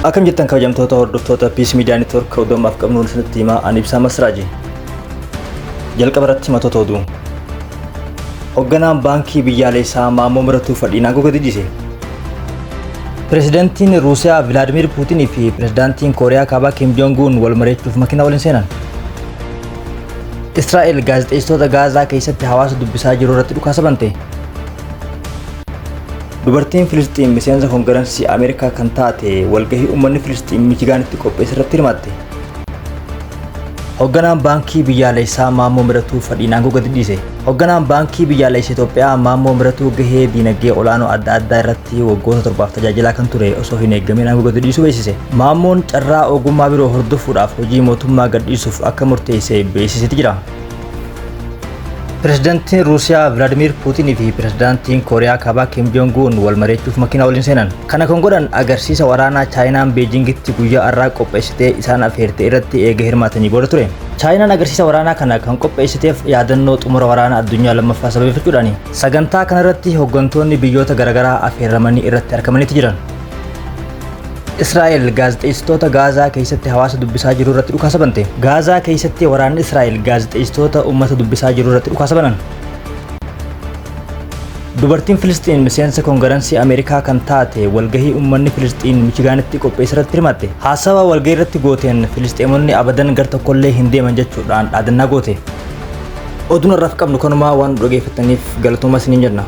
Akkam jirtan kabajamtoota hordoftoota Peace Media Network oduu ammaaf qabnuun isinitti himaa ani Ibsaa Masraaji. Jalqaba irratti matoota oduu. Hogganaan baankii biyyaalessaa Maammoo Miratuu Fadhiin aangoo gadi dhiise. Pirezidantiin Ruusiyaa Vilaadimiir Puutinii fi pirezidaantiin Kooriyaa Kaabaa Kim Joong Un wal mari'achuuf makiinaa waliin seenan. Israa'el gaazexeessitoota Gaazaa keessatti hawaasa dubbisaa jiru irratti dhukaasa bante. Dubartiin Filisxiin miseensa Koongirensii Ameerikaa kan taate walgahii uummanni Filisxiin Michigaanitti qopheesse irratti hirmaatte. Hogganaan Baankii Biyyaalessaa Maammoo Miratuu fadhiin aangoo gadi dhiise. Hogganaan Baankii Biyyaalessa Itoophiyaa Maammoo Miratuu gahee diinagdee olaanoo adda addaa irratti waggoota torbaaf tajaajilaa kan ture osoo hin eeggamin aangoo gadi dhiisuu beeksise. Maammoon carraa ogummaa biroo hordofuudhaaf hojii mootummaa gadhiisuuf akka murteesse beeksiseeti jira. Pirezidantiin Ruusiyaa Vilaadimiir Puutinii fi pirezidaantiin Kooriyaa Kaabaa Kim Joong Un wal mari'achuuf makiinaa waliin seenan. Kana kan godhan agarsiisa waraanaa Chaayinaan Beejingitti guyyaa har'aa qopheessitee isaan afeerte irratti eega hirmaatanii booda ture. Chaayinaan agarsiisa waraanaa kana kan qopheessiteef yaadannoo xumura waraana addunyaa lammaffaa sababeeffachuudhaani. Sagantaa kanarratti hooggantoonni biyyoota garaagaraa afeeramanii irratti argamaniiti jiran. Israa'el gaazexeessitoota Gaazaa keessatti hawaasa dubbisaa jiru irratti dhukaasa bante. Gaazaa keessatti waraanni Israa'el gaazexeessitoota uummata dubbisaa jiru irratti dhukaasa banan. Dubartiin Filisxiin miseensa Koongirensii Ameerikaa kan taate walgahii uummanni Filisxiin Michigaanitti qopheesse irratti hirmaatte. Haasawaa walgahii irratti gooteen Filisxeemonni abadan gar tokkollee hin deeman jechuudhaan dhaadannaa goote. Oduun har'aaf qabnu kanumaa waan nu dhageeffattaniif galatoomaa isiniin jenna.